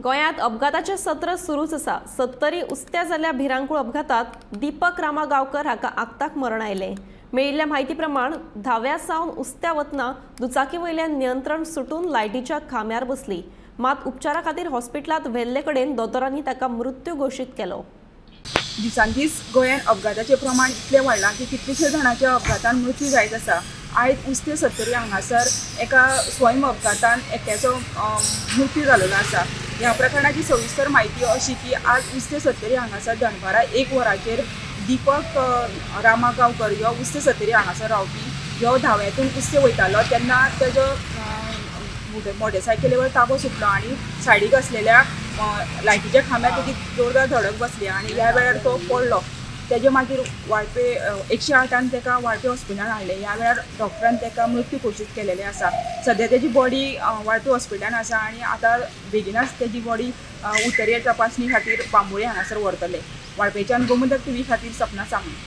गोंयांत अपघाताचें सत्र सुरूच आसा. सत्तरी उस्त्या जाल्ल्या भिरांकूळ अपघातात दीपक रामा गांवकर हाका आक्ताक मरण आयलें. मेळिल्ल्या म्हायती प्रमाण धाव्या सावन उस्त्या वतना दुचाकी वयल्यान नियंत्रण सुटून लायटीच्या खांब्यार बसली. मात उपचारा खातीर हॉस्पिटलांत व्हेल्ले कडेन दोतोरांनी ताका मृत्यू घोशीत केलो. दिसान दीस गोंयांत अपघाताचें प्रमाण इतलें वाडलां की कितलेशे जाणांच्या अपघातान मृत्यू जायत आसा. आयज उस्ते सत्तरी हांगासर एका स्वयं अपघातान एकट्याचो मृत्यू जाल्लो आसा. ह्या प्रकरणाची सविस्तर म्हायती अशी की आज उस्ते सत्तरी हांगासर दनपारां 1 वरांचेर दीपक रामा गांवकर ह्यो उस्ते सत्तरी हांगासर रावपी ह्यो धाव्यातून उस्ते वयतालो तेन्ना तेजो मोटरसायकलीवर ताबो सुटलो आनी सायडीक आसलेल्या लायटीच्या खांब्याक तेजी जोरदार धडक बसली आनी ह्या वेळार तो पडलो. तेजे मागीर वाळपे 108 ताका वाळपे हॉस्पिटलान हाडलें. ह्या वेळार डॉक्टरान ताका मृत्यू घोशीत केलेले आसा. सद्या तेजी बॉडी वाळपे हॉस्पिटलान आसा आनी आतां बेगिनाच तेजी बॉडी उत्तरीय तपासणी खातीर बांबोळे हांगासर व्हरतले. वाळपेच्यान गोमंतक टीव्ही खातीर सपना सामंत.